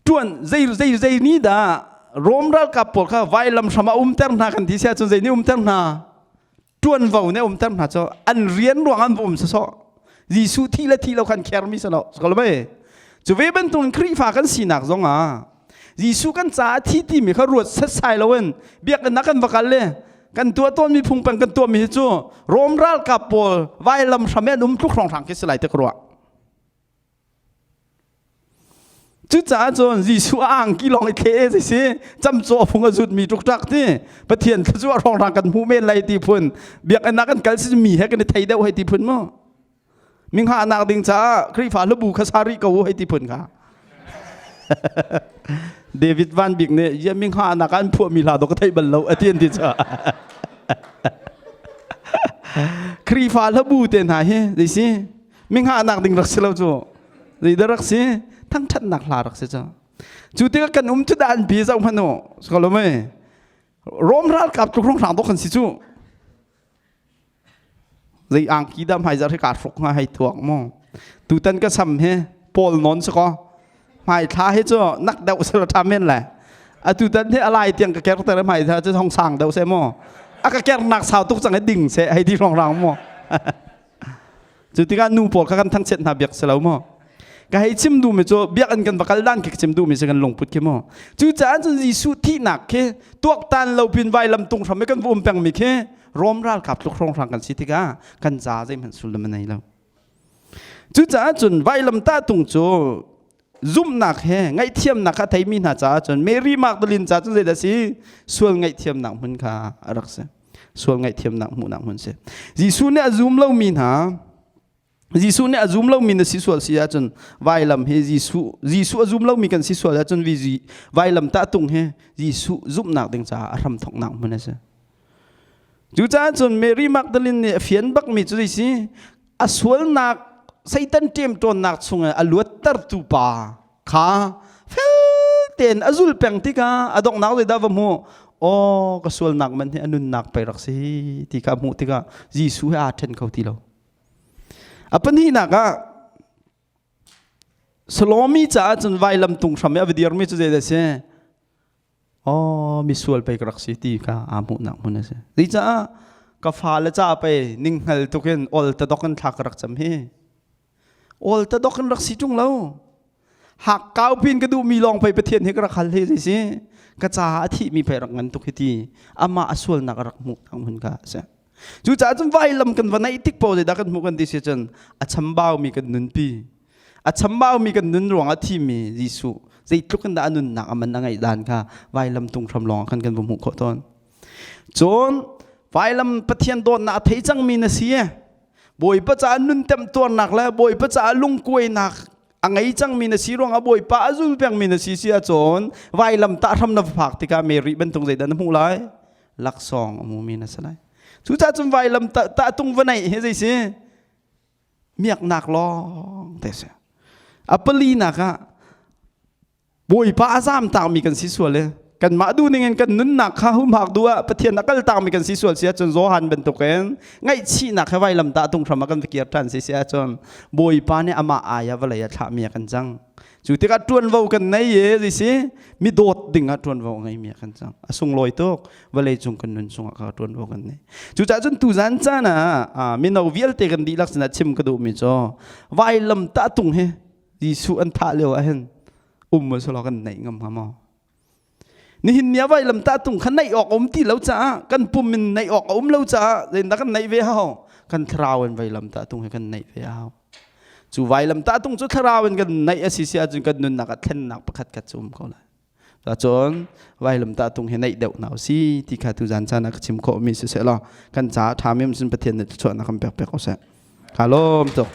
ṭuan zei zei zei ni dah Rom ralkap pawl kha vailam hram ah umter hna kan ti si ahcun zei nih umter hna? Ṭuanvo nih umter hna cu an rian ruang an va um sawsawh. Jesuh thih le thih lo khan khermi si lo. Ko mei? Cu ve bantukin Khrihfa kan sinak zong ah Jesuh kan caah thi timi kha ruat setsai loin biakinn ah kan va kal i kan tuah tawnmi phung peng kan tuahmi hi cu Rom ralkap pawl vailam hram i an um tluk hrawnghrang khi si lai ti ka ruah. Cucaah cun Jesuh a angki lawng i thle zei si camcaw phung a zutmi ṭukṭak ti Pathian thluachuah hrawnghrang kan hmuh men lai ti phun biakinn ah kan kal si mi he kan i thei deuh hei ti phun mu minghahnak ding caah Khrihfa hlubu kha sa rih ko u hei ti phun kha. David Van Bik nih yaming ha nak an phuah mi hla do ka theih bal lo ati an ti cha. Khrifa hlabu te hna hi zei si mingha nak ding rak si lo cu zei dah rak si thangthatnak hla rak si cu cu tikah kan um cu dan pi zoh hmanh u ko mei Rom ralkap tluk rong hrang dok kan si cu zei angki dah hmai zar hi kaa hruk hnga hei thuak mu tutan ka sam hi pawl non si ko hmai thla hi cu nak deuh se la tha men le atu tan hi alai tiang ka ker ter hmai thla cu hong sang deuh se mu a ka ker nak sau tuk cang i ding se hei ti rong rang mu Cu tikah nu pawl kha kan thangchiat hna biak si lo maw? Ka hei chim duhmi cu biakinn kan va kal dan khi ka chim duhmi si kan lungput khi maw? Cucaah cun Jesuh thihnak khi tuaktan lo pin vailam tung hram i kan va um pengmi khi Rom ralkap tluk hrawnghrang kan si tikah kan ca zeihmanh sullam a nei lo. Cucaah cun vailam tahtung cu zumhnak he ngaihthiamnak kha a theimi hna caah cun Mary Magdalene ca cun zeidah si sual ngaihthiamnak hmun kha a rak si sual ngaihthiamnak hmuhnak hmun si Jesuh nih a zum lomi hna Jesuh nih a zum lomi na si sual si ahcun vailam hi Jesuh Jesuh a zum lomi kan si sual ahcun vailam tahtung hi Jesuh zumhnak ding caah a hramthawknak hmun a si Cucaah cun Mary Magdalene nih a fian bakmi cu zei si a sualnak Satan ṭemṭawnnak chungin a luattertu pa kha fel tein a zul peng tikah a donghnak zeidah va hmuh aw ka sualnak man hi a nunnak pei rak si ti kha a hmuh tikah Jesuh he aa ṭhen kho ti lo a pahnihnak ah Salomi caah cun vailam tung hram i a va dirmi cu zeidah a si Aw misual pei ka rak si ti kha aa hmuhnak hmun a si. Zeicah ka fale ca pei ninghngal tukin ol tadok in thla ka rak cam hi. Ol tadok in rak si ṭung lo. Hak kau pin ka duhmi lawng pei Pathian hi ka rak hal hi zei si. Ka caah a thihmi pei rak ngan tuk hi ti. Amah a sualnak a rak hmuhnak hmun kha a si. Cucaah cun vailam kan va naih tik paoh zeidah kan hmuh kan ti si cun a chambaumi kan nunpi. A chambaumi kan nun ruangah thimi Jesuh zeitluk in dah a nunnak a man a ngeih dan kha vailam tung hram lawng khan kan va hmuh khawh tawn. Cun vailam Pathian dawtnak a thei cangmi na si. Bawipa caah nun temtuarnak le Bawipa caah lungkuainak a ngei cangmi na si ruangah Bawipa a zul pengmi na si si ahcun vailam tah hram na va phak tikah Mary bantuk zeidah na hmuh lai? Laksawng a hmumi na si lai. Cucaah cun vailam tah tung va neih hi zei si? Miaknak lawng te si. A palinak ah Bawipa a zaam takmi kan si sual i kanmah duh ning in kan nunnak kha humhak duh ah Pathian a kal takmi kan si sual si ahcun Johan bantukin ngaihchihnak he vailam tah tung hram ah kan va kir ṭhan si si ahcun Bawipa nih amah ai ah vawlei ah thlahmi ah kan cang. Cu tikah ṭuanvo kan nei i zei si mi dawt ding ah ṭuanvo a ngeimi ah kan cang. A sunglawi tuk vawlei cung kan nun chungah kha ṭuanvo kan nei. Cucaah cun tuzan caan ah mino vialte kan dihlak sinah chim ka duhmi cu vailam tah tung hi Jesuh an thah lio ah hin um selaw kan neih ngam hnga maw? Nihin ni ah vailam tah tung kha neih awk a um ti lo caah kan pum in neih awk a um lo caah zeitindah kan neih ve hau? Kan thlarau in vailam tah tung hi kan neih ve hau. Cu vailam tah tung cu thlarau in kan neih a si si ahcun kan nunnak ah thlennak pakhat khat cu um ko lai. Cun vailam tah tung hi neih deuh hna usih ti kha tuzan caan ah ka chim khawhmi siseh law kan caah ṭhami um cun Pathian nih thluachuahnak kan pek piak ko seh. Ka lawm tuk.